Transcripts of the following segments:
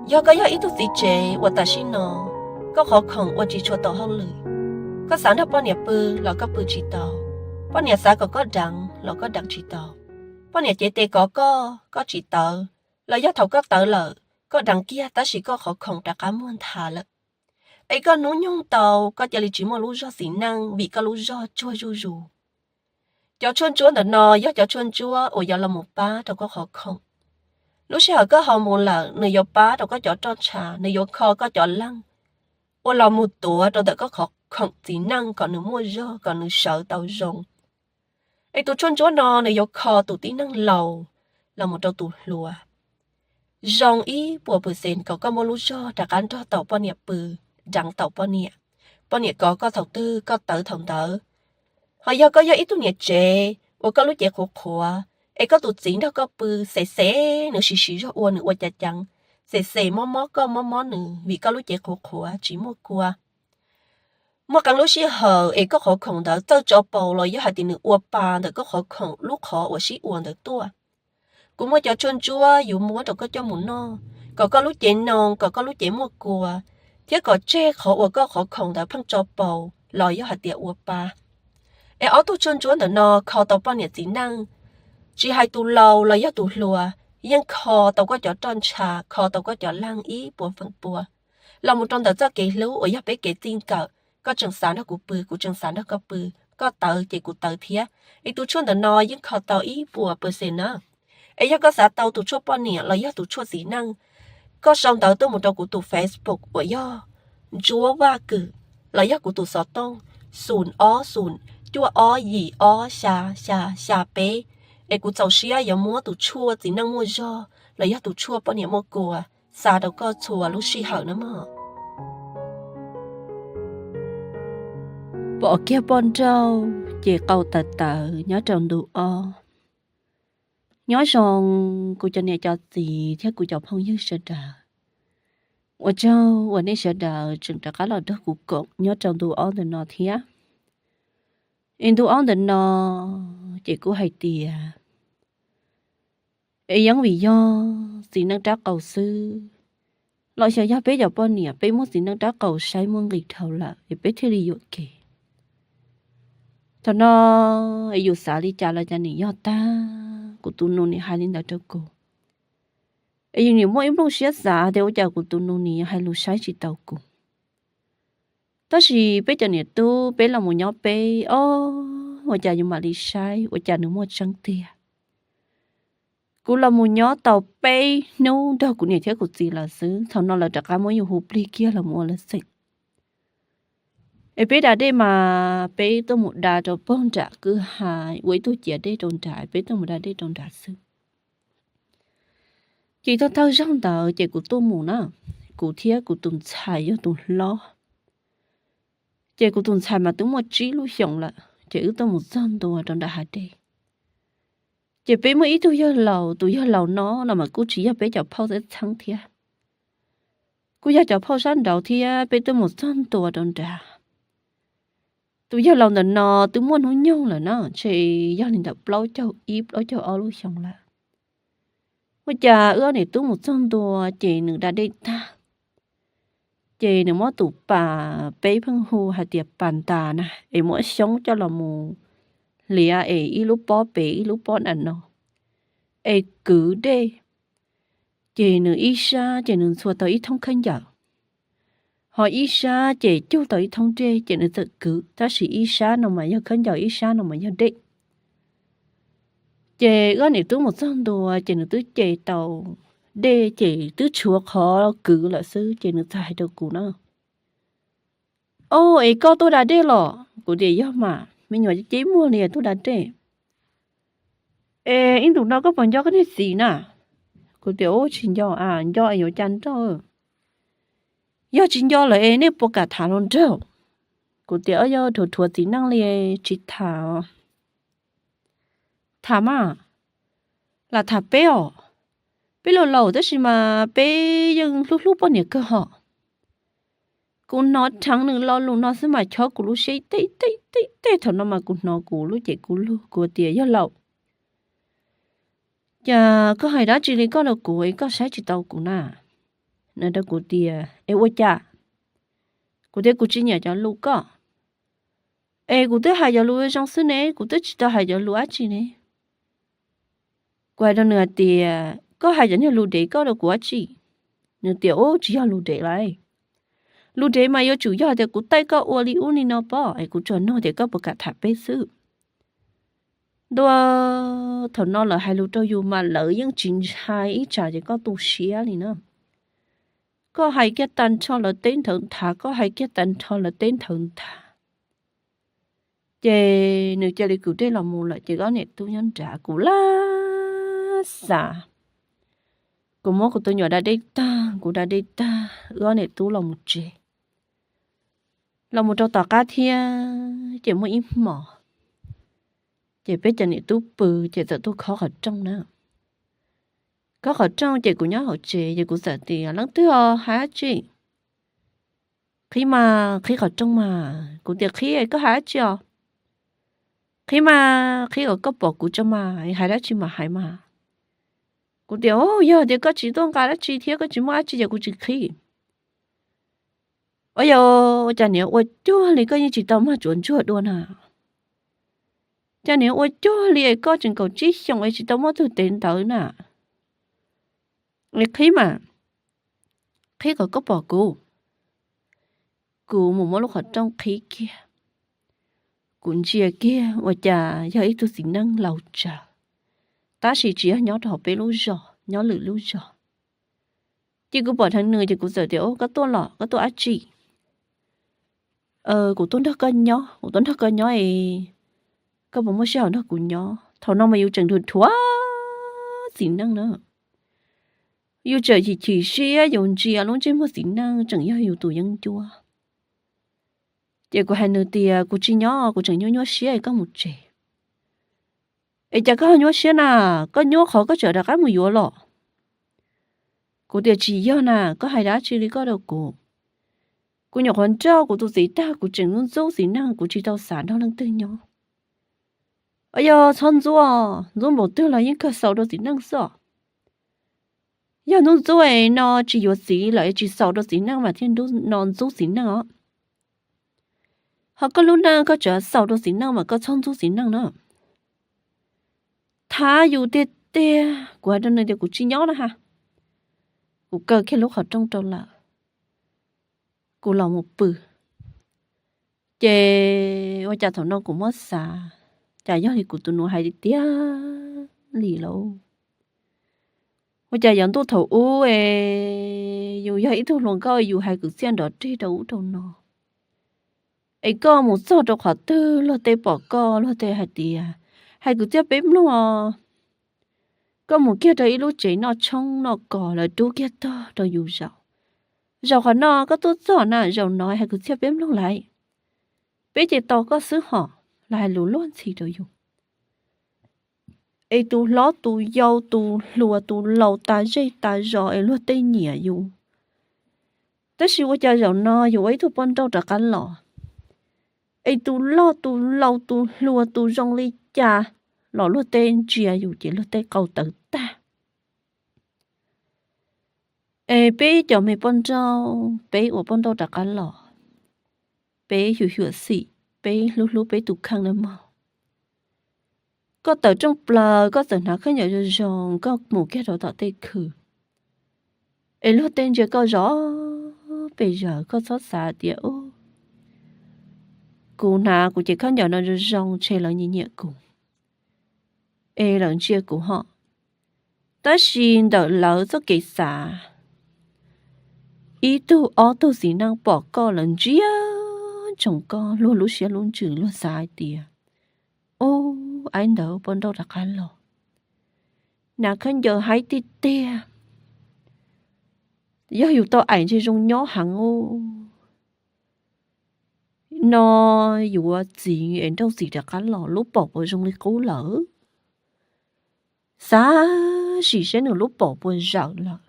Yog koj yog ib tug txiv tsev uas tam sim no koj qhov khoom ua tsis tshua tau hauj lwm, koj xav nrog poj niam pw los koj pw tsis tau, poj niam xav kom koj deev los koj deev tsis tau, poj niam cev tes kov koj, koj tsis tawv, los yog thaum koj tawv lawm koj deev kiag tab sis koj qhov khoom rov qab muag nthav lawm, es koj hnub nyoog tau koj cia li tsis muaj lub zog txiv neej vim koj lub zog tsuag zuj zus. Cov tshuaj ntsuab ntawm no yog cov tshuaj ntsuab uas yuav los mus pab rau koj qhov khoom. Lub sij hawm koj haus mus lawm nws yuav pab rau koj cov roj ntsha, nws yuav kho koj cov leeg uas los mus tuav rau ntawm koj qhov khoom txiv neej kom nws muaj zog, kom nws sawv tau zoo. Es tus tshuaj ntsuab no nws yuav kho tus tib neeg laus los mus rau tus hluas zoo ib puas percent kom koj muaj lub zog rov qab nrog tau poj niam pw, deev tau poj niam, poj niam kov koj thaum twg koj tawv thaum ntawd. Ho yog koj yog ib tug niam tsev uas koj lub cev qhuav qhuav, es koj tus txiv nrog koj pw, xem xem nws siv siv zog ua nws ua cas ceev, xem xem mob mob koj mob mob nws vim koj lub cev qhuav qhuav tsis muaj kua. Muaj qee lub sij hawm es koj qhov khoom ntawd txawj tso paus los yog hais tias nws ua pa ntawm koj qhov khoom lub qhov uas sib ua ntawd tuaj. Kuv muaj cov tshuaj ntsuab yuav muab rau koj coj mus noj, kom koj lub cev noo, kom koj lub cev muaj kua, thiab kom tseg qhov uas koj qhov khoom ntawd pheej tso paus los yog hais tias ua pa. Es ob tug tshuaj ntsuab ntawm no kho tau poj niam txiv neej, tsis hais tus laus los yog tus hluas, yeej kho tau koj cov roj ntsha, kho tau koj cov leeg ib puas feem pua. Los mus rau ntawm txoj kev hlub uas yog peb kev txij nkawm, koj tseem xav nrog kuv pw, kuv tseem xav nrog koj pw, koj tawv ces kuv tawv thiab. Es tus tshuaj ntawm no yeej kho tau ib puas percent na. Es yog koj xav tau tus tshuaj poj niam los yog tus tshuaj txiv neej, koj sau ntawv tuaj mus rau kuv tus Facebook uas yog Ntsuab Vaj Kwm, los yog kuv tus xov tooj xoom ob xoom cuaj ob yim ob xya xya xya peb. Es kuv txaus siab yuav muab tus tshuaj txiv neej muaj zog los yog tus tshuaj poj niam muaj kua xa rau koj txhua lub sij hawm na mog. Pom kiag poj nrauj ces qau tawv tawv nyob rau ntu ob. Nyob zoo kuv cov niam cov txiv thiab kuv cov phooj ywg sawv daws. Ua tsaug uas nej sawv daws tseem rov qab los nrog kuv koom nyob rau ntu ob ntawm no thiab. Es ntu ob ntawm no ces kuj hais tias es yeej vim yog txiv neej rab qau xwb, los xyov yog peb cov poj niam peb muab txiv neej rab qau saib muaj nqis dhau lawm es peb thiaj li yuam kev. Thaum no es yus xav li cas los cas nim yog tag kuv tus nus nim hais li ntawd rau kuv. Es yus nim muaj ib nplooj siab xav tias ua cas kuv tus nus nim hais lus saib tsis taus kuv. Tab sis peb cov niam tub peb los mus nyob peb ob, ua cas yus mam li saib ua cas nws muaj tseeb tiag. Kuv los mus nyob tau peb hnub nrog kuv niam thiab kuv txiv lawm xwb, thaum no lawv rov qab muab yus hu plig kiag los mus ua lawv xeem. Es peb da dej mas peb tuaj mus da rau pog nram kwj ha, ua ib tug ciav dej rau nram, peb tuaj mus da dej rau nram xwb. Ces thawj thawj zaug ntawd ces kuv tuaj mus na, kuv thiab kuv tus ntxhais yog tus hlob. Ces kuv tus ntxhais mas twb muaj tsib lub xyoos lawm, ces wb tuaj mus txog ntua rau nram hav dej. Ces peb muaj ib tug yawg laus, tus yawg laus no no mas kuj tsis yog peb cov phauj txheeb thiab. Kuj yog cov phauj sab nraud thiab, peb twb mus txog ntua rau nrad. Tus yawg laus ntawm no twb muaj hnub nyoog lawm na, ntshe yog li ntawm plaub caug ib plaub caug ob lub xyoos lawm. Ua cas wb niam tub mus txog ntua ces nws da dej tag, ces nws muab tus pas peb pheej hu hais tias pas ntas na, es muab xyoob coj los mus hliav es ib lub pob pem ib lub pob nram no, es kwv dej. Ces nws ib sab ces nws ntxhua tau ib thoob khaub ncaws, ho ib sab ces cug tau ib thoob dej ces nws txawm kwv, tab sis ib sab no mas yog khaub ncaws ib sab no mas yog dej. Ces wb niam tub mus txog ntua ces nws twb ce tau dej ces twb tshuav qhov kwv lawm xwb ces nws txawm hais rau kuv na, Au, es koj tuaj da dej los? Kuv tias yog mas, me nyuam ceb muag li tuaj da dej. Es ib ntus no koj puas nco koj niag txiv na? Kuv tias u tsis nco a, nco es yuav cas nrauj. Yog tsis nco lawm es nej puas kam tham hluas nraug? Kuv tias yog rhuav rhuav txiv neej li tsis tham. Tham mas, lam tham peb os. Peb laus laus tab sis mas peb yeej hlub hlub poj niam kawg hos. Kuv hnov dheev nws lo lus no xwb mas chob kuv lub siab tej tej tej tej, thaum no mas kuv hnov kuv lub cev kuv lug, kuv tias yog laus, cas koj hais dab tsi li koj rau kuv es koj saib tsis tau kuv na? nws rau kuv tias, Es ua cas? Kuv tias, Kuv tsis nyiam cov lus koj. Es kuv twb hais cov lus zoo xwb ne, kuv twb tsis tau hais cov lus dab tsi ne. Kuv hais rau nws hais tias, Koj hais cov niag lus dev koj rau kuv dab tsi? Nws tias, Ub, tsis yog lus dev lauj. Lus dev mas yuav tsum yog tias kuv taij koj ua li ub li no pob es kuv tsuas nug tias koj puas kam tham peb xwb. Ntua, thaum no lawv hais lus rau yus mas lawv yeej tsis ntshai ib tsam ces koj tu siab li na. Koj hais kiag tag nrho lawv teb nthawv nthav, koj hais kiag tag nrho lawv teb nthawv nthav. Ces nws cia li kwv dej los mus lawm ces ob niam tub nyob nrad kuv laj xav. Kuv muab kuv tus nyuam da dej tag, kuv da dej tag, wb ob niam tub los mus tsev. Los mus rau tom qab thiab ces muaj ib hmos, ces peb cov niam tub pw ces txawm tuaj khob qhov rooj na. Khob qhov rooj ces kuv nyob hauv tsev ces kuv txawm tias, Leej twg os, hais dab tsi? Qhib mas, qhib qhov rooj mas. Kuv tias, Qhib, koj hais dab tsi os? Qhib mas, qhib kom koj pom kuv tso mas, hais dab tsi mas hais mas. Kuv tias, Yog tias koj tsis tuaj nqa dab tsi thiab koj tsis muaj dab tsi ces kuv tsis qhib. Ua yog cas niag ua cuag li koj yeej tsis tau mag tsuav ntsuag dua na? Cas niag ua cuag li koj tseem kaum tsib xyoos es tsis tau muaj tug tev ntawd na? Qhib mas, qhib kom koj pom kuv. Kuv mus muab lub qhov rooj qhib kiag. Kuv ntsia kiag ua cas yog ib tug txiv neej laus tsawv, tab sis tsis yog nyob rau hauv peb lub zos, nyob lwm lub zos. Ces kuv pom dheev nws ces kuv txawm tias, Koj tuaj los koj tuaj dab tsi? Kuv tuaj nrog koj nyob, kuv tuaj nrog koj nyob es koj puas muaj sij hawm nrog kuv nyob? Thaum no mas yus tseem dhuav dhuav txiv neej na. Yus tseem chim chim siab, yus ntsia lub ntsej muag txiv neej tseem yog yus tus yeeb ncuab. Ces kuv hais nws tias, Kuv tsis nyob, kuv tseem nyuaj nyuaj siab es koj mus tsev. Es cas koj ho nyuaj siab na? Koj nyuaj qhov koj tseem rov qab mus yuav los? Kuv tias, Tsis yog na, koj hais dab tsi li koj rau kuv? Kuv nyuam qhuav nrauj kuv tus txiv tag kuv tseem ntxub ntxub txiv neej, kuv tsis tau xav nrog leej twg nyob. Yog txhob ntxub, ntxub npaum twg los yeej kawg xaus rau txiv neej xwb. Yog ntxub ntxub es no tsis yuav txiv lawm es tsis xaus rau txiv neej mas thiaj no ntxub txiv neej os. Ho koj lub neej koj tseem xaus rau txiv neej mas koj txhob ntxub txiv neej na. Thab yus tiag tiag, kuv hais rau nws tias kuv tsis nyob na ha. Kuv kaw kiag lub qhov rooj rau lawm, kuv los mus pw. Ces ua cas thaum no kuv muab xav, cas yog li kuv tus nus hais tiag tiag li lauj. Ua cas yav ntuj thaum ub es yus yog ib tug hluas nkauj yus hais kwv txhiaj nrov reg rau ub rau no, es koj mus txog rau qhov twg luag tej pom koj luag tej hais tias, hais kwv txhiaj peb mloog os. Koj mus kiag rau ib lub tsev noj tshoob noj kos lawv rub kiag tog rau yus zaum. Zaum qhov no koj tuaj txog na, zaum no hais kwv txhiaj peb mloog lawm, peb ces tos koj xwb hos, lawv hais lus luag ntxhi rau yus. Es tus hlob tus yau tus hluas tus laus tas zej tas zos es luag tej nyiam yus. Tab sis ua cas zaum no yus ua ib tug poj nrauj rov qab los, es tus loj tus laus tus hluas tus zoo li cas los luag tej ntsia yus ces luag tej qau tawv tag. Es peb cov me poj nrauj, peb ua poj nrauj rov qab los, peb xyuam xyuam xim, peb hlub hlub peb tus kheej na mog. Koj tawm rooj plaws koj txawm hnav khaub ncaws zoo zoo koj mus kiag rau tom tej khw, es luag tej ntsia koj zov pes zaws koj txhob xav tias, Kuv hnav kuv cev khaub ncaws no zoo zoo ntshe lawv nyiam nyiam kuv, es lawv ntsia kuv hos. Tab sis ntawm lawv txoj kev xav, ib tug ob tug txiv neej pom koj lawv ntsia ntsoov koj luag lub siab lub ntsws luag xav hais tias, Ub, aib ntawd poj nrauj rov qab los, hnav khaub ncaws haib tiag tiag, yog yus tau aim ntshe zoo nyob heev ub. No yuav txiv es nrauj txiv rov qab los lub paum puas zoo li qub lawm? Xav sim saib nws lub paum puas zawm lawm.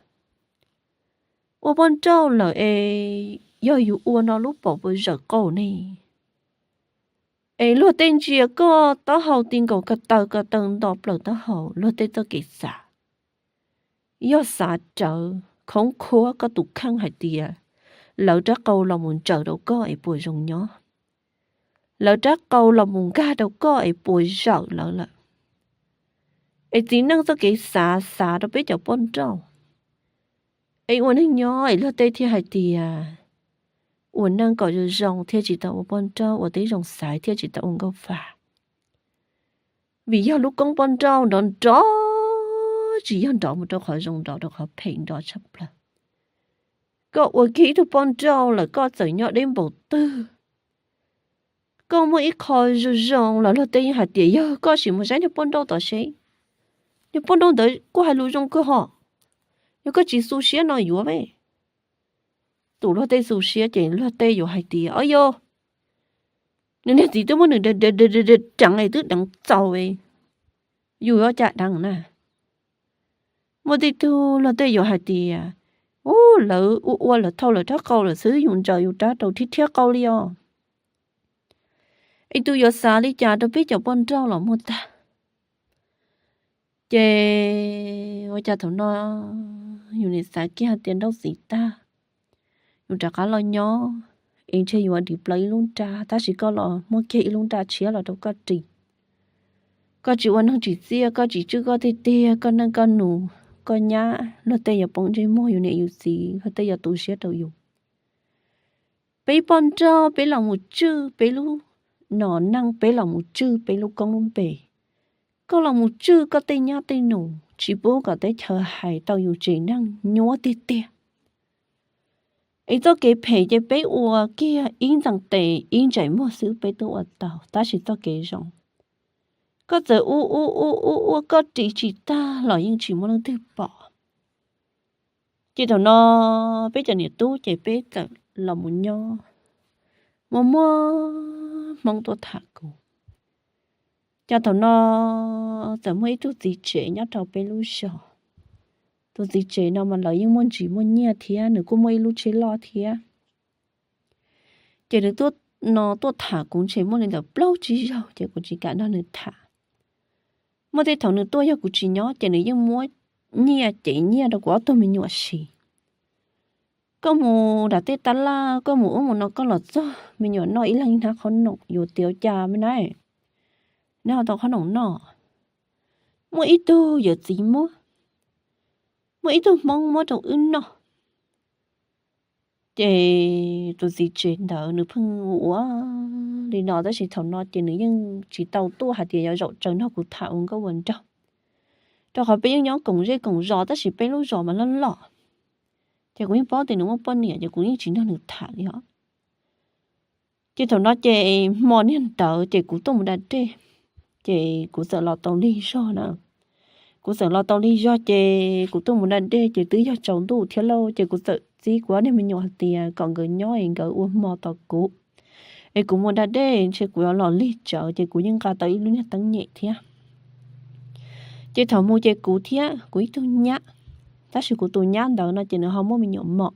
Ua poj nrauj lawm es yog yus ua no lub paum puas zawm qaum ne? Es luag tej ntsia koj taub hau ti nkaus ko taw ko taw nto plaws taub hau luag tej txoj kev xav. Yog xav rawv khoov khuab koj tus kheej hais tias lawv rab qau los mus ntsaws rau koj es puas zoo nyob, lawv rab qau los mus nkag rau koj es puas zawm lawv lawm. Es txiv neej txoj kev xav xav rau peb cov poj nrauj, es ua neej nyob es luag tej thiaj hais tias ua neej kom zoo zoo thiaj tsis tau ua poj nrauj, ua tib zoo xaiv thiaj tsis tau ua nkauj vaj. Vim yog lub koob poj nrauj nrov nrov, tsis yog nrov mus rau qhov zoo, nrov rau qhov phem nrov tshaj plaws. Koj ua kiag ib tug poj nrauj lawm koj txawm nyob deb npaum twg, koj muaj ib qho zoo zoo los luag tej yeej hais tias yog koj sim mus saib niag poj nrauj tod seb, niag poj nrauj ntawd kuj hais lus zoo kawg hos, yog koj tsis xu siab no yuav me. Tus luag tej xu siab ces luag tej yuav hais tias o yog nws niag txiv twb muab nws deev es twb deev txaus, yus yuav cas deev na. Muaj tej tug luag tej yuav hais tias u, lawv ua ua lawv thau lawv rab qau lawm xwb, yus ntsaws yus rab rau thiab thiab qau li os. Es tus yuav xav li cas rau peb cov poj nrauj los muaj tag. Ces ua cas thaum no yus nim xav kiag tias nrauj txiv tag, yus rov qab los nyob, es ntshe yuav dim plaws ib lub nra, tab sis koj los muab kiag ib lub nra tshiab los rau koj ris. Koj tsis ua neeg tsim txiaj, koj tsis tswj koj tiag tiag, koj neej koj nus, koj nyab luag tej yuav poob ntsej muag, yus niam yus txiv luag tej yuav tu siab rau yus. Peb poj nrauj peb los mus tswj peb lub no neej, peb los mus tswj peb lub koob lub npe. Koj los mus tswj koj tej nyab tej nus, tsis pub kom teb chaws hais tau yus tsev neeg nyuaj tiag tiag. Es txoj kev phem ces peb ua kiag ib ntxees tes ib ntsais muag xwb peb twb ua tau, tab sis txoj kev zoo, koj txawm ua ua ua ua ua koj ris tsis tag los yeej tsis muaj leej twg pom. Ces thaum no peb cov niam tub ces peb txawm los mus nyob, muaj muaj Hmoob tuaj tham kuv. Ces thaum no txawm muaj ib tug txiv tsev nyob rau peb lub zos. Tus txiv tsev no mas lawv yeej muaj ntsis muaj nyiaj thiab, nws kuj muaj ib lub tsheb loj thiab. Ces nws tuaj no tuaj tham kuv ntshe muaj li ntawm plaub tsib zaug ces kuv tsis kam nrog nws tham. Muaj tej thaum nws tuaj yog kuv tsis nyob ces nws yeej muab nyiaj cev nyiaj rau kuv ob tug me nyuam siv. Koj mus nram tej tab laj, koj mus ub mus no, koj los txog me nyuam noj ib leeg ib hnab qhob noom, yuav tiav cas me na, neb ho tau qhob noom noj. Muaj ib tug yawm txiv muab, muaj ib tug Hmoob muab rau wb noj. Ces tus txiv tsev ntawd nws pheej ua ua li no, tab sis thaum no ces nws yeej tsis tau tuaj hais tias yuav zaum tsaws nrog kuv tham ua nkauj ua nraug, rau qhov peb yeej nyob koom zej koom zos tab sis peb lub zos mas loj loj, ces kuv yeej paub tias nws muaj poj niam ces kuv yeej tsis nrog nws tham li os. Ces thaum no ces hmo niag ntawd ces kuv tuaj mus da dej, ces kuv txawm los tau lig zog na. Kuv txawm los tau lig zog ces kuv tuaj mus da dej ces twb yog tsaus ntuj thiab lauj, ces kuv txawm txib kuv ob niag me nyuam hais tias kom nkawd nyob es nkawd ua hmo tos kuv, es kuv mus da dej ntshe kuv yuav los lig tsawv, ces kuv yeej nqa tau ib lub niag teeb nyem thiab. Ces thaum mus ces kuv thiab kuv ib tug nyab, tab sis kuv tus nyab ntawd no ces nws ho muaj me nyuam mom.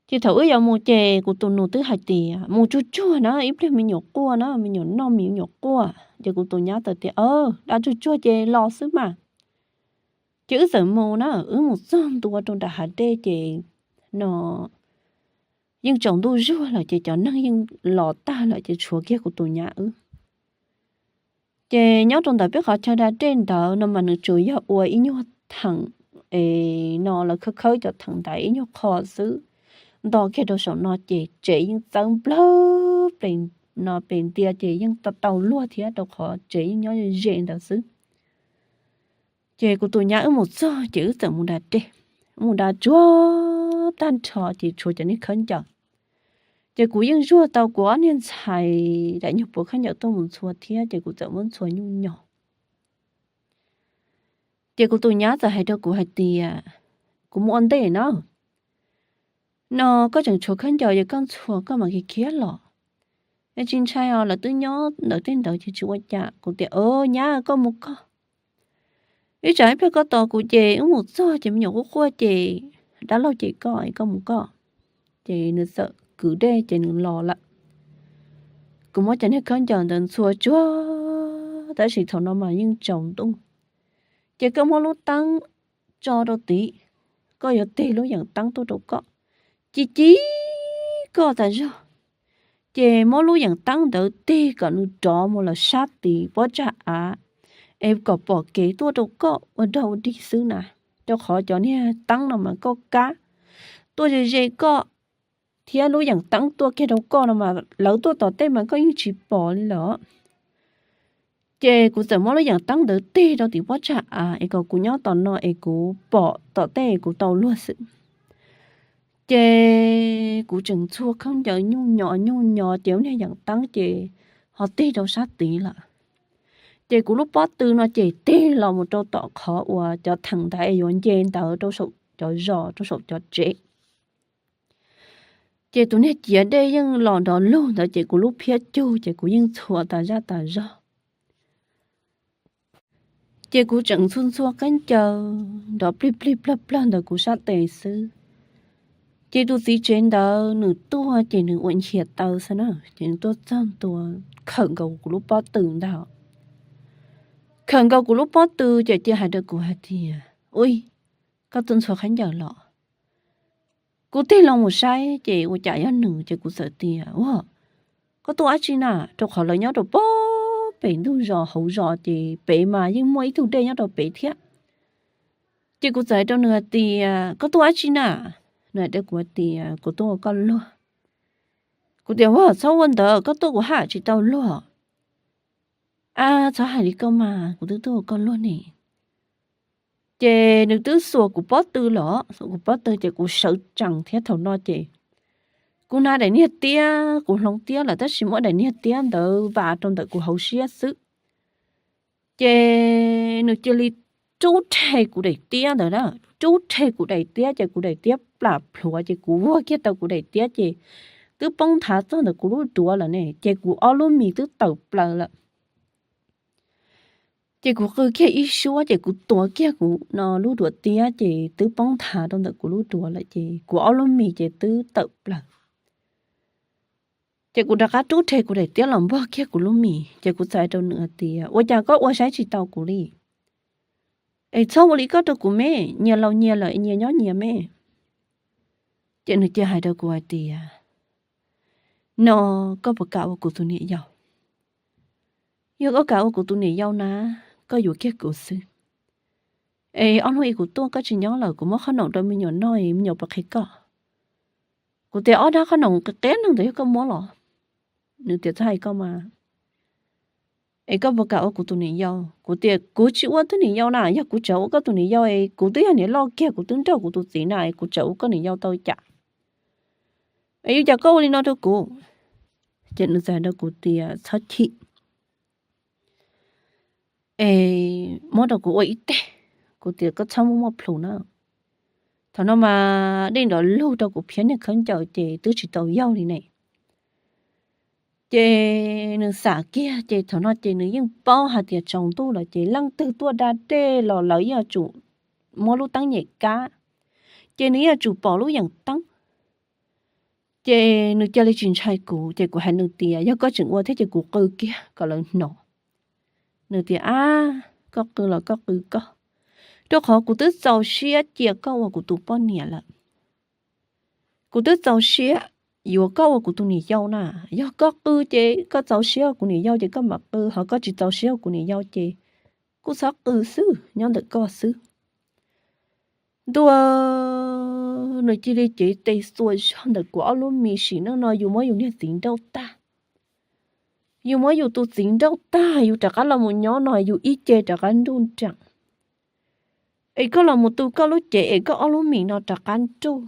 Ces thaum wb yuav mus ces kuv tus nus twb hais tias mus tsuag tsuag na, ib pliag me nyuam quaj na, me nyuam noj me nyuam quaj. Ces kuv tus nyab txawm tias, da tsuag tsuag ces los xwb mas. Ces wb txawm mus na, wb mus txog ntua rau nram hav dej ces no yeej tsaus ntuj zuag lawm ces cov neeg yeej los tag lawm ces tshuav kiag kuv tus nyab wb. Ces nyob rau ntawm peb qhov chaw da dej ntawd no mas nws tsuas yog ua ib nyuag theem, es no lawv khawb khawb cov theem ntaiv ib nyuag qho xwb. Nto kiag rau saum no ces tsev yeej txawb nplawg pes, no pes ntia ces yeej tau tau luag thiab rau qhov tsev yeej nyob ze ntawd xwb. Ces kuv tus nyab wb mus txog ces wb txawm mus da dej, mus da tsuag tag nrho ces tshuav cov niag khaub ncaws. Ces kuv yeej zuag tau kuv ob niag ntxhais daim nyuag puav khaub ncaws tuaj mus ntxhua thiab ces kuv txawm muab ntxhua nyuj nyog. Ces kuv tus nyab txawm hais rau kuv hais tias, kuv mus ua ntej na, no koj tseem tshuav khaub ncaws ces koj ntxhua koj mam khiav khiav los, es tsis ntshai os, lawv twb nyob ntawd tej ntawd ces tsis ua cas. Kuv tias, nyab koj mus koj, ib tsam ib pliag koj tos kuv ces wb mus txog ces me nyuam quaj quaj ces dab laug ces koj, koj mus koj. Ces nws txawm kwv dej ces nws los lawm. Kuv muab cov niag khaub ncaws ntawd ntxhua tsuag, tab sis thaum no mas yeej tsaus ntuj. Ces koj muab lub teeb tso rau tid, koj yuav tig lub yeem teeb tuaj rau koj, ci ci koj tas zog. Ces muab lub yeem teeb ntawd tig kom nws rov mus lawm sab tid pob tsag av, es kom pom kev tuaj rau koj ua dog ua dig xwb na, rau qhov cov niag teeb no mas koj kab tuaj ze ze koj, thiab lub yeem teeb tuaj kiag rau koj no mas lawv tuaj tom tej mas koj yeej tsis pom li lawm. Ces kuv txawm muab lub yeem teeb ntawd tig rau tim pob tsag av es kom kuv nyob tom no es kuv pom tom tej kuv tau luag xwb. Ces kuv tseem ntxhua khaub ncaws nyuj nyo nyuj nyo ces lub niag yeem teeb ces ho tig rau sab tid lawm. Ces kuv lub pob tw no ces tig los mus rau tom qhov uas cov theem ntawd es yuav nce ntawd rau saum cov zos rau saum cov tsev. Ces tus niag ciav dej yeej los nrov lug ntawd ces kuv lub phiab cug ces kuv yeej ntxhua tas zaj tas zog. Ces kuv tseem ntxhua ntxhua khaub ncaws nrov plig plig plawg plawg ntawm kuv sab tes xwb. Ces tus txiv tsev ntawd nws tuaj ces nws ua nchias taw xwb na, ces nws tuaj txog ntua khawm nkaus kuv lub pob tw ntag. Khawm nkaus kuv lub pob tw ces cia hais rau kuv hais tias, Ui, koj tuaj ntxhua khaub ncaws los? Kuv tig los mus saib ces ua cas yog nws ces kuv txawm tias, Ua, koj tuaj dab tsi na? Rau qhov lawv nyob rau pem ntug zos hauv zos ces pem mas yeej muaj ib tug dej nyob rau pem thiab. Ces kuv txawm hais rau nws hais tias, Koj tuaj dab tsi na? Nws hais rau kuv hais tias, Kuv tuaj ua koj luag. Kuv tias, Ua, txhob ua ntawd, koj tuaj kuv haj tsis tau luag. A, txhob hais li koj mas, kuv twb tuaj ua koj luag ne. Ces nws twb xuas kuv pob tw los, xuas kuv pob tw ces kuv sawv tsees thiab thaum no ces kuv hnav daim niag tiab, kuv hloov tiab lawm tab sis muab daim niag tiab ntawd vas rau ntawm kuv hauv siab xwb. Ces nws cia li rub rhe kuv daim tiab ntawd na, rub rhe kuv daim tiab ces kuv daim tiab plam plhuav ces kuv vuag kiag tau kuv daim tiab ces twb poob nthav txog ntawm kuv lub duav lawm ne, ces kuv ob lub mis twb tawm plaws lawm. Ces kuv qw kiag ib suab ces kuv tuav kiag kuv no lub duav tiab ces twb poob nthav rau ntawm kuv lub duav lawm ces kuv ob lub mis ces twb tawm plaws. Ces kuv rov qab rub rhe kuv daim tiab los npog kiag kuv lub mis ces kuv txawm hais rau nws hais tias, Ua cas koj ua saib tsis tau kuv li? Es txhob ua li koj rau kuv me, nyias laus nyias lawm nyias nyob nyias me. Ces nws cia hais rau kuv hais tias, No koj puas kam ua kuv tus niam yau? Yog koj kam ua kuv tus niam yau na, koj yuav kiag kuv xwb. Es ob hnub ib kuv tuaj koj tsis nyob lawm kuv muab qhob noom rau me nyuam noj es me nyuam puas qhia koj? Kuv tias, Ob dab qhob noom qia qia neeg ntawd yog koj muab los? Nws tias, Txhob hais koj mas. Es koj puas kam ua kuv tus niam yau? Kuv tias, Kuv tsis ua tug niam yau na, yog kuv tseem ua koj tus niam yau es kuv twb yog niam loj kiag, kuv twb nrauj kuv tus txiv na, es kuv tseem ua koj niam yau tau cas? Es yuav cas koj ua li no rau kuv? Ces nws txawm hais rau kuv tias, Txhob chim, es muab rau kuv ua ib teg. Kuv tias, Koj txhob muaj muaj plhus na. Thaum no mas dej nrov lug rau kuv phiab niag khaub ncaws ces twb tsis tau yaug li ne. Ces nws xam kiag ces thaum no ces nws yeej paub hais tias tsaus ntuj lawm ces leej twg tuaj da dej los lawv yeej yuav tsum muab lub teeb nyem kab, ces nws yeej yuav tsum pom lub yeem teeb. Ces nws cia li tsis ntshai kuv ces kuv hais nws tias, Yog koj tseem ua thiab ces kuv qw kiag kom lawv hnov. Nws tias, Ab, koj qw los koj qw koj, rau qhov kuv twb txaus siab cia koj ua kuv tus poj niam lawm. Kuv twb txaus siab yuav koj ua kuv tus niam yau na. Yog koj qw ces koj txaus siab ua kuv niam yau ces koj mam qw, ho koj tsis txaus siab ua kuv niam yau ces kuj txhob qw xwb, nyob ntawm koj xwb. Ntuj, nws cia li cev tes xuas zog ntawm kuv ob lub mis sim neej no yus muab yus niag txiv nrauj tag. Yus muab yus tus txiv nrauj tag yus rov qab los mus nyob no yus ib ce rov qab nruj nreem. Es koj los mus tu koj lub cev es koj ob lub mis no rov qab nruj,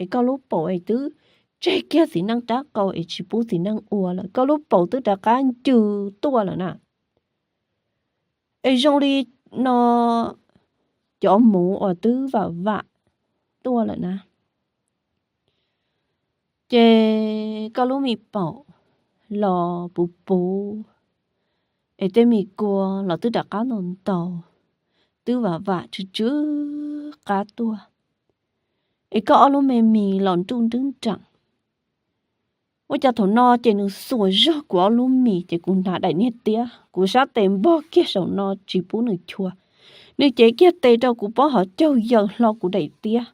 es koj lub paum es twb tseg kiag txiv neej rab qau es tsis pub txiv neej ua lawm, koj lub paum twb rov qab ncw tuaj lawm na. Es zoo li no cov muv uas twb vam vam tuaj lawm na. Ces koj lub me paum los puv puv, es tej me kua los twb rov qab ntaus ntaus, twb vam vam tsw tsw qab tuaj, es koj ob lub me mis los nruj nrwb nreem. Ua cas thaum no ces nws xuas zog kuv ob lub mis ces kuv hnav daim niag tiab, kuv sab tes npog kiag saum no tsis pub nws chua. Nws cev kiag tes rau kuv pob hauv caug yaws hlo kuv daim tiab.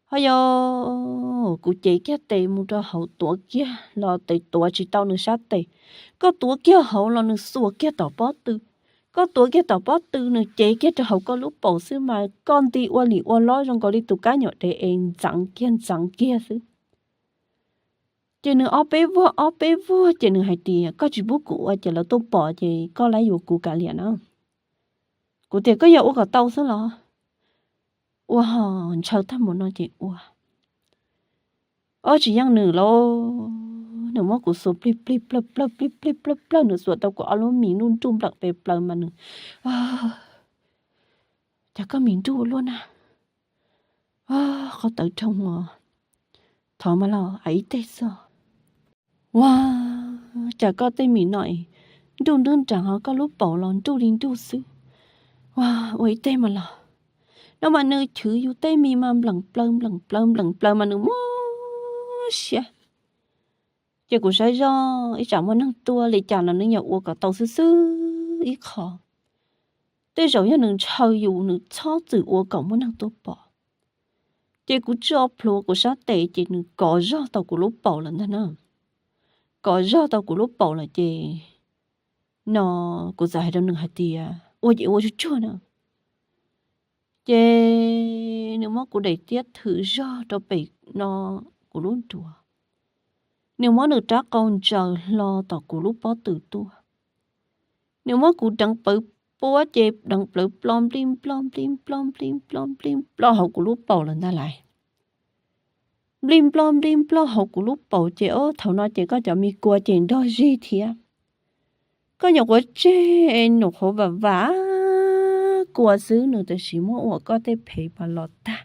Ho yog kuv cev kiag tes mus rau hauv tuav kiag los tes tuav tsis tau nws sab tes. Koj tuav kiag hauv los nws xuas kiag tom pob tw. Koj tuav kiag tom pob tw nws cev kiag rau hauv koj lub paum xwb mas koj nti ua lim ua lob zoo nkaus li tus kab nyuam dev es ntxeev kiag ntxeev kiag xwb. Ces nws ob peb vuag ob peb vuag ces nws hais tias koj tsis pub kuv ua ces lawv tuaj pom ces koj laib yuav kuv kav liam na. Kuv tias koj yog ua kom tau xwb los? Ua ho ntshaw tag mus no ces ua. Ob tsis yeej nws lauj, nws muab kuv xuas plig plig plawg plawg plig plig plawg plawg, nws xuas tau kuv ob lub mis nruj nruj nplawm pes plaws mas nws, cas koj mis nruj luaj na. Qhov tawv rhoog os, thov mas los ib teg xwb. Ua cas koj tej mis no nruj nruj nraag ho koj lub paum los nruj li nruj xwb. Ua ua ib teg mas los. No mas nws chwv yus tej mis mas npleem plaws npleem plaws npleem plaws mas nws muab siab. Ces kuv saib zoj ib tsam muaj neeg tuaj li cas los nws yuav ua kom tau xwb xwb ib qho. Tej zaum yog nws ntshaw yus nws txhob txwm ua kom muaj neeg tuaj pom. Ces kuv tso plhuav kuv sab tes ces nws kov zog tau kuv lub paum lawm ntag na. Kov zog tau kuv lub paum lawm ces no kuv txawm hais rau nws hais tias ua ces ua tsuag tsuag na. Ces nws muab kuv daim tiab thwm zog rau pem no kuv lub nruas. Nws muab nws rab qau ntsaws hlo tom kuv lub pob tw tuaj. Nws muab kuv deev pawv puab ces deev plawv plo nplij nploj nplij nploj nplij nploj nplij nploj hauv kuv lub paum lawm ntag lauj. Nplij nploj nplij nploj hauv kuv lub paum ces ob thaum no ces koj cov me kua ces nrog zig thiab. Koj nyuam qhuav tseg es nyuam qhuav vam vam kua xwb nws tam sim muab ua koj tej phev mas los tag.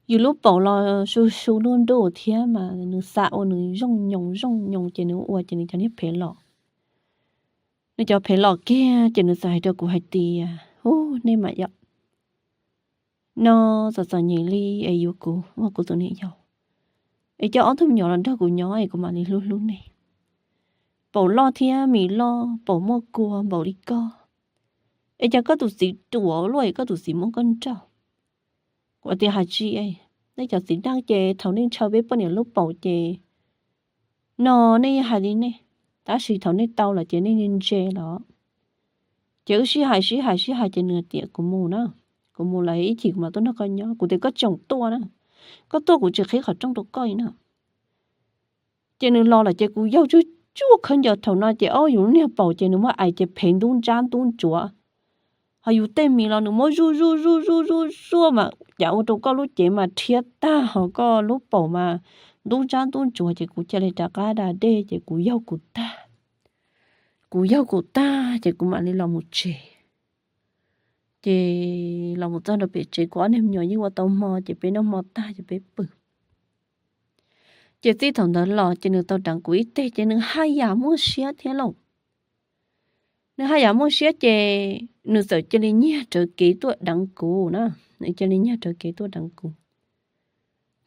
Yus lub paum los su su nruj nruj thiab mas nws xa ua nws zooj nyoos zooj nyoos ces nws ua ces nws cov niag phev los. Nws cov phev los kiag ces nws txawm hais rau kuv hais tias, Ub, nej mas yom, no txom txom nyem li es yuav kuv ua kuv tus niam yau, es coj ob tug me nyuam los nrog kuv nyob es kuv mam li hlub hlub nej. Paum loj thiab mis loj, paum muaj kua npaum li koj, es cas koj tus txiv ruam luaj es koj tus txiv muab koj nrauj. Kuv tias, Hais tsis, nej cov txiv neej ces thaum nej ntshaw peb poj niam lub paum ces no nej yeej hais li nej, tab sis thaum nej tau lawm ces nej ntse los. Ces wb sib hais sib hais sib hais ces nws tias, Kuv mus na, kuv mus lawm ib chim kuv mam tuaj nrog koj nyob. Kuv tias, Koj tseem tuaj na, koj tuaj kuv tsis qhib qhov rooj rau koj li na. Ces nws los lawm ces kuv yaug tsuj tsuaj khaub ncaws thaum no ces ob yus lub niag paum ces nws muab ais ces phev ntub ntsab ntub ntsuav. Ho yus tej mis los nws muab zuj zuj zuj zuj zuj zuaj mas cas ua rau koj lub cev mas rhiab tag ho koj lub paum mas ntub ntsab ntub ntsuav ces kuv cia li rov qab da dej ces kuv yaug kuv tag. Kuv yaug kuv tag ces kuv mam li los mus tsev. Ces los mus txog rau pem tsev kuv ob niag me nyuam yeej ua tau hmo ces peb noj hmo tag ces peb pw. Ces txij thaum ntawd los ces nws tau deev kuv ib teg ces nws haj yam muaj siab thiab lauj. Nws haj yam muaj siab ces nws txawm cia li nyiag rawv kev tuaj deev kuv na. Nws cia li nyiag rawv kev tuaj deev kuv.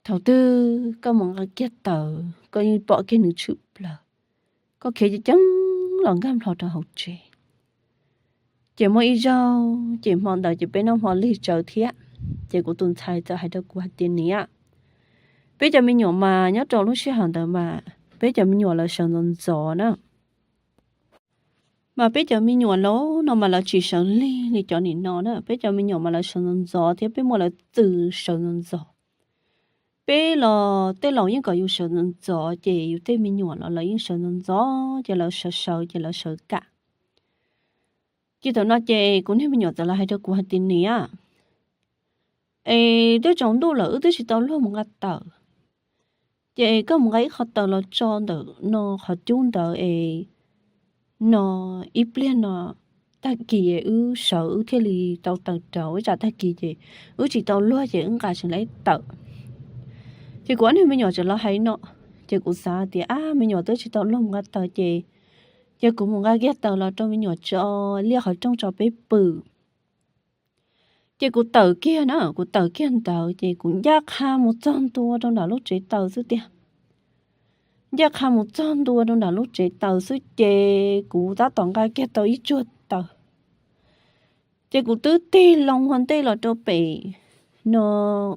Thaum twg koj mus nqa kiag taws koj yeej pom kiag nws tshwm plaws. Koj khiav ceev ceev los nkag nplho rau hauv tsev. Ces muaj ib zaug ces hmo ntawd ces peb noj hmo lig tsawv thiab. Ces kuv tus ntxhais txawm hais rau kuv hais tias, Niam, peb cov me nyuam mas nyob rau lub sij hawm ntawd mas peb cov me nyuam lawv sawv ntxov ntxov na. Mas peb cov me nyuam los no mas lawv tsis sawv lig li cov nim no na, peb cov me nyuam mas lawv sawv ntxov ntxov thiab peb muab lawv txwm sawv ntxov ntxov. Peb los tej laus yeej kom yus sawv ntxov ntxov ces yus tej me nyuam los lawv yeej sawv ntxov ntxov ces lawv sawv sawv ces lawv sawv kam. Ces thaum no ces kuv niag me nyuam txawm los hais rau kuv hais tias, Niam, es twb tsaus ntuj lawm wb twb tsis tau luag mus nqa taws. Ces koj mus nqa ib qho taws los tso ntawm no qhov cub ntawd es no ib pliag no tag kis wb sawv wb thiaj li tau taws rau, ib tsam tag kis ces wb tsis tau luag ces wb nqa tsis tau taws. Ces kuv ob niag me nyuam txawm los hais no, ces kuv xav tias, Ab, me nyuam twb tsis tau luag mus nqa taws ces, ces kuv mus nqa kiag taws los rau me nyuam tso liaj qhov rooj tso peb pw. Ces kuv tawm kiag na, kuv tawm kiag ntawd ces kuv ncaj qha mus txog ntua rau nram lub tsev taws xwb tiag. Ncaj qha mus txog ntua rau nram lub tsev taws xwb ces kuv tab tom nqa kiag tau ib tsuag taws. Ces kuv twb tig loo ua ntej los rau pem no,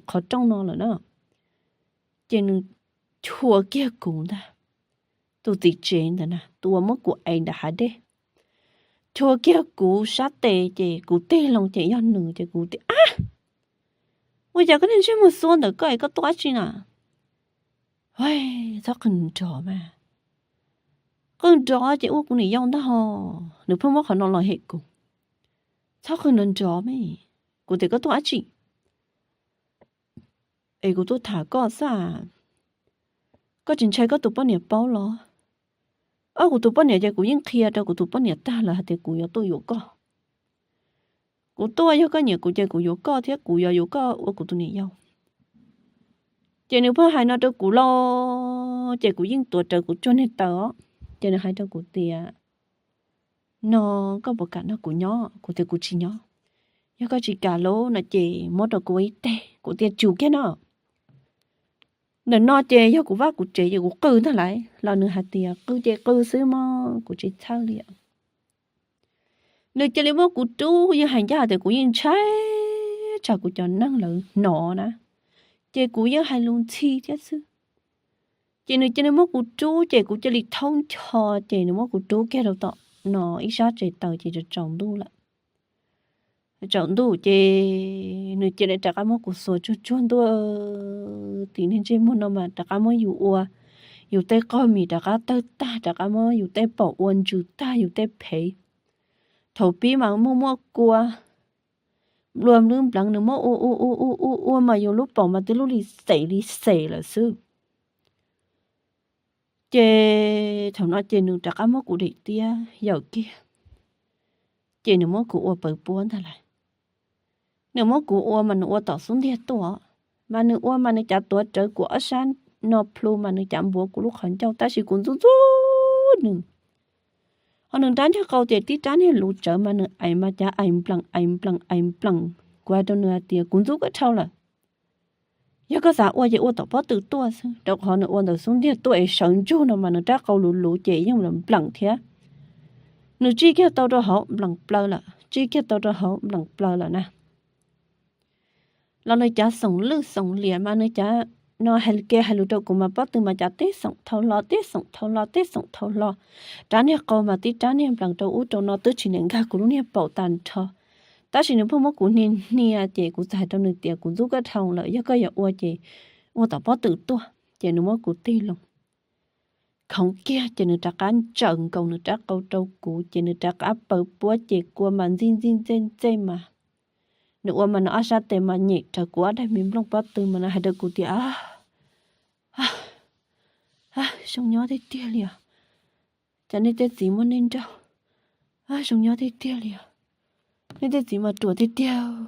qhov rooj no lawm na. Ces nws chua kiag kuv ntag, tus txiv tsev ntawd na, tus uas muab kuv ev nram hav dej, chua kiag kuv sab tes ces kuv tig loo ces yog nws ces kuv tias, Ab, ua cas koj niag ntsej muag xuab ntawm koj es koj tuaj dab tsi na? Txhob qw nrov mas, qw nrov ces ua kuv niam yau ntag ho. Nws pheej muab qhov no los hem kuv, txhob qw nrov nrov mas. Kuv tias, Koj tuaj dab tsi? Es kuv tuaj tham koj xwb. Koj tsis ntshai koj tus poj niam paub los? Ob, kuv tus poj niam ces kuv yeej qhia rau kuv tus poj niam tag lawm hais tias kuv yuav tuaj yuav koj. Kuv tuaj yog koj nyiam kuv ces kuv yuav koj thiab kuv yuav yuav koj ua kuv tus niam yau. Ces nws pheej hais no rau kuv los ces kuv yeej tuav rawv kuv tsuag niag taws os. Ces nws hais rau kuv tias, No, koj puas kam nrog kuv nyob? Kuv tias, Kuv tsis nyob. Yog koj tsis kam lawm no ces muab rau kuv ib teg. Kuv tias, Tsum kiag no. Ntawm no ces yog kuv vaj kuv tsev ces kuv qw ntag lauj. Los nws hais tias, Qw ces qw xwb mog, kuv tsis txhawj li. Nws cia li muab kuv rub, yeej hais ncaj tias kuv yeej ntshai tsam kuv cov neeg lawv hnov na, ces kuv yeej hais lus ntxhi thiab xwb. Ces nws cia li muab kuv rub ces kuv cia li thaub ncho, ces nws muab kuv rub kiag rau tom no ib sab tsev taws ces tsaus ntuj lawm. Tsaus ntuj ces nws cia li rov qab muab kuv xuas tsuag tsuag ntua tim niag ntsej muag no mas rov qab muab yus ua, yus tej qog mis rov qab tawg tag, rov qab muab yus tej paum ua ntsws tag, yus tej phev. Thaum pib mas muaj muaj kua, nplua nplwb npleev, nws muab ua ua ua ua ua ua mas yus lub paum mas twb lub li xes li xes lawm xwb. Ces thaum no ces nws rov qab muab kuv dim tiab yawm kiag, ces nws muab kuv ua pawv puab ntag lauj. Nws muab kuv ua mas nws ua tom xub ntiag tuaj, mas nws ua mas nws cav tuav rawv kuv ob sab no plhu mas nws cav npuav kuv lub qhov ncauj tab sis kuv ntxub ntxub nws. Ho nws rab nriag qau ces tib rab niag luv tsawv mas nws ais mas cav ais nplees ais nplees ais nplees. Kuv hais rau nws hais tias, Kuv ntxub koj dhau lawm. Yog koj xav ua ces ua tom pob tw tuaj xwb, rau qhov nws ua ntawm xub ntiag tuaj es sawv ntsug no mas nws rab qau luv luv ces yeej nplees thiab. Nws tsij kiag tau rau hauv nplees plaws lawm, tsij kiag tau rau hauv nplees plaws lawm na. Los nws cav xoom lwj xoom liam mas nws cav no hais ke hais lus rau kuv mas pob tw mas cav tib xoom dhau hlo tib xoom dhau hlo tib xoom dhau hlo. Rab niag qau mas tib rab niag nplees rau ub rau no twb tsis niam nkag kuv lub niag paum tag nrho. Tab sis nws pheej muab kuv hnia hnia ces kuv txawm hais rau nws tias, Kuv ntxub koj dhau lawm, yog koj yuav ua ces ua tom pob tw tuaj. Ces nws muab kuv tig loo khoov kiag ces nws rov qab ntsaws nkaus nws rab qau rau kuv ces nws rov qab pawv puab ces kua mas ntxij ntxij ntxej ntxej mas nws ua mas nws ob sab tes mas nyem raws kuv ob daim me nplooj pob tw mas nws hais rau kuv tias, Zoo nyob tiag tiag li os, cas nej tej txiv muab nej nrauj, zoo nyob tiag tiag li os, nej tej txiv mas ruam tiag tiag.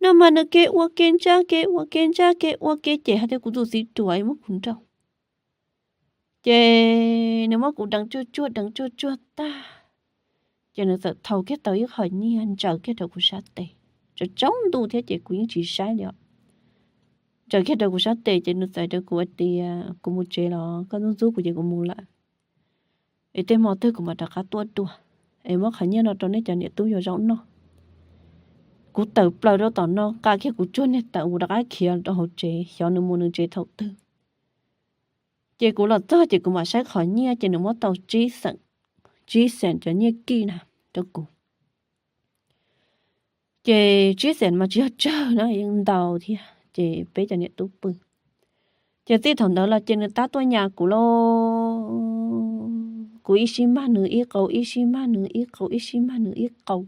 No mas nws ke ua ke ntsaj ke ua ke ntsaj ke ua ke ces hais tias kuv tus txiv ruam es muab kuv nrauj. Ces nws muab kuv deev tsuag tsuag deev tsuag tsuag tag, ces nws txawm thau kiag tau ib qho nyiaj ntsaws kiag rau kuv sab tes. Tsaus tsaus ntuj thiab ces kuv yeej tsis saib li os. Ntsaws kiag rau kuv sab tes ces nws txawm hais rau kuv hais tias, Kuv mus tsev los, koj ntxub ntxub kuv ces kuv mus lawm. Es tej hmo twg kuv mam rov qab tuaj dua, es muab qhov nyiaj no rau nej cov niam tub yuav zaub noj. Kuv tawm plaws rau tom no, nqa kiag kuv tsuag niag taws mus rov qab khiav rau hauv tsev, xyov nws mus nws tsev thaum twg. Ces kuv los txog ces kuv mam saib qhov nyiaj ces nws muab tau tsib xeem, tsib xeem cov nyiaj kij na rau kuv. Ces tsib xeem mas tsis yog tsawg na, yeej ntau thiab, ces peb cov niam tub pw. Ces txij thaum ntawd los ces nws tab tuaj nyas kuv lauj, kuv ib sij mag nws ib qau, ib sij mag nws ib qau, ib sij mag nws ib qau.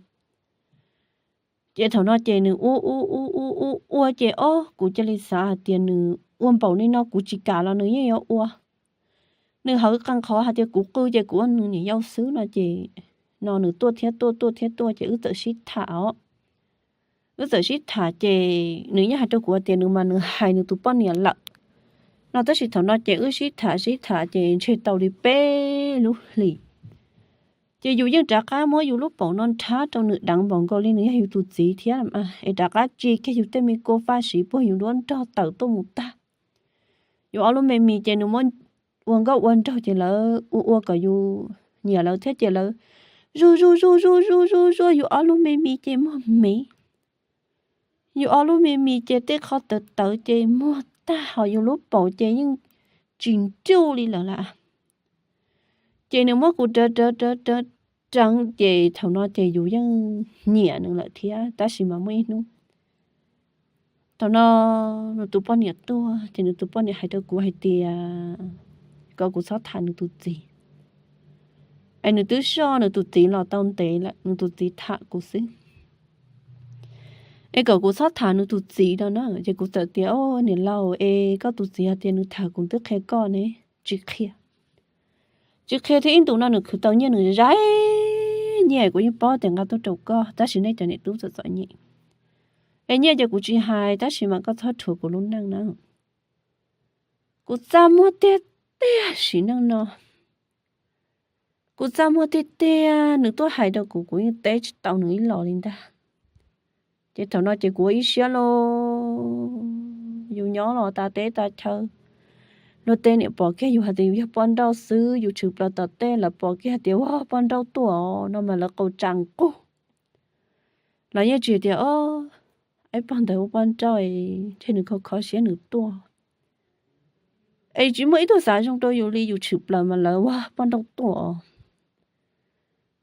Ces thaum no ces nws ua ua ua ua ua ua ces ob kuv cia li xav hais tias nws ua npaum li no kuv tsis kam los nws yeej yuav ua. Nws hawv qee qhov hais tias kuv qw ces kuv ua nws niam yau xwb no ces, no nws tuaj thiab tuaj tuaj thiab tuaj ces wb txawm sib tham os. Wb txawm sib tham ces nws yeej hais rau kuv tias nws mas nws hais nws tus poj niam lawm no, tab sis thaum no ces wb sib tham sib tham ces ntshe tau li peb lub hlis. Ces yus yeej rov qab muab yus lub paum no nrhab rau nws deev npaum nkaus li nws yog yus tus txiv thiab, es rov qab tsis kiag yus tej me kua faj siv puag yus nruab nrog tawm tuaj mus tag. Yus ob lub me mis ces nws muab ua nkauj ua nraug ces lawv ua ua kom yus nyiam lawv thiab ces lawv zuj zuj zuj zuj zuj zuj zuaj yus ob lub me mis ces muag miv. Yus ob lub me mis ces tej qho tawv tawv ces muag tag, ho yus lub paum ces yeej tsis ncuj li lawm lawm. Ces nws muab kuv rawv rawv rawv rawv reev, ces thaum no ces yus yeej nyiam nws lawm thiab. Tab sis mas muaj ib hnub, thaum no nws tus poj niam tuaj, ces nws tus poj niam hais rau kuv hais tias kom kuv txhob tham nws tus txiv, es nws twb soj nws tus txiv los tau ntev lawm, nws tus txiv tham kuv xwb, es kom kuv txhob tham nws tus txiv no na. Ces kuv txawm tias, Au, niam laus, es koj tus txiv hais tias nws tham kuv twb qhia koj ne? Tsis qhia. Tsis qhia thiab, ib ntus no nws khwv tau nyiaj nws zais nyiaj, kuv yeej paub tias nqa tuaj rau koj, tab sis nej cov niam tub txom txom nyem. Es nyiaj ces kuv tsis hais, tab sis mas koj txhob rhuav kuv lub neej na. Kuv txaj muag tiag tiag sim neej no. Kuv txaj muag tiag tiag, nws tuaj hais rau kuv, kuv yeej teb tsis tau nws ib los li ntag. Ces thaum no ces kuv ua ib siab los, yus nyob los tas teb tas chaw, luag tej niam pom kiag yus hais tias yus yog poj nrauj xwb, yus tshwm plaws tom tej lawv pom kiag hais tias, Ua, poj nrauj tuaj os, no mas lawv qaug tsa nqug. Lawv yeej tsis tias, Au, ib pog ntawd ua poj nrauj, ntshe nws kho kho siab nws tuaj. Es tsis muaj ib tug xav zoo rau yus li, yus tshwm plaws mas lawv, Ua, poj nrauj tuaj os.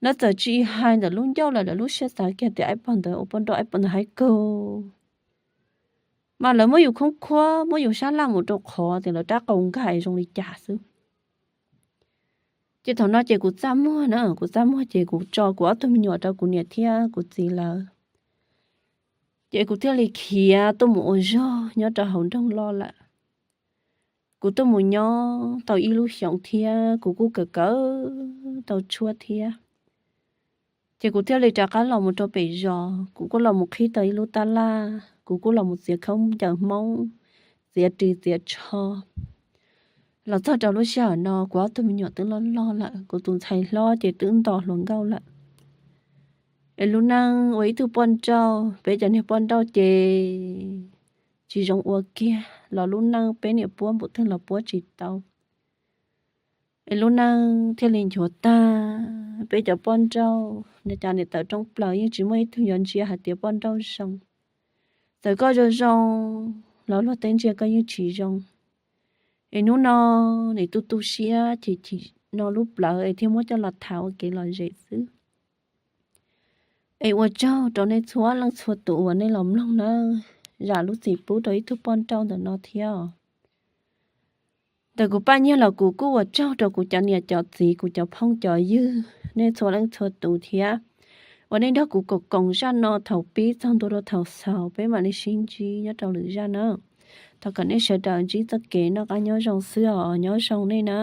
Lawv txawm tsis hais ntawm lub ncauj los lawv lub siab xav kiag tias ib pog ntawd ua poj nrauj, ib pog ntawd haib kawg. Mas lawv muab yus khoob khuab, muab yus sab laj mus rau qhov tias lawv rab qau nkag zoo li cas xwb. Ces thaum no ces kuv txaj muag na, kuv txaj muag ces kuv tso kuv ob tug me nyuam rau kuv niam thiab kuv txiv lawv. Ces kuv thiaj li khiav tuaj mus ua zog nyob rau hauv nroog loj lawm. Kuv tuaj mus nyob tau ib lub xyoos thiab kuv kuj kawm kawm tau tshuaj thiab. Ces kuv thiaj li rov qab los mus rau pem zos, kuv kuj los mus qhib tau ib lub tab laj, kuv kuj los mus txiav khaub ncaws Hmoob, txiav ris txiav tsho. Los txog rau lub sij hawm no kuv ob tug me nyuam twb loj loj lawm, kuv tus ntxhais hlob ces twb nto hluas nkauj lawm. Es lub neej ua ib tug poj nrauj, peb cov niag poj nrauj ces tsis zoo ua kiag los lub neej peb niam puab npaum twg los puab tsis tau. Es lub neej thiaj li nchuav tag, peb cov poj nrauj, niag cov niam tawm rooj plaws yeej tsis muaj ib tug yuav ntsia hais tias poj nrauj zoo. Txawm koj zoo zoo los luag tej ntsia koj yeej tsis zoo. Es hnub no nim tu tu siab ces chim no lub plawv es thiaj muab coj los tham ua kev lom zem xwb. Es ua tsaug rau nej txhua leej txhua tus uas nej los mloog nawb, zam lub txim pub rau ib tug poj nrauj ntawm no thiab. Ntawm kuv Paj Nyiag los kuv kuj ua tsaug rau kuv cov niam cov txiv, kuv cov phooj cov ywg, nej txhua leej txhua tus thiab uas nej nrog kuv koom koom zaj no thaum pib txog ntua rau thaum xaus. Peb mam li sib ntsib nyob rau lwm zaj na. Thov kom nej sawv daws ntsib txoj kev noj qab nyob zoo xwb os, nyob zoo nej na.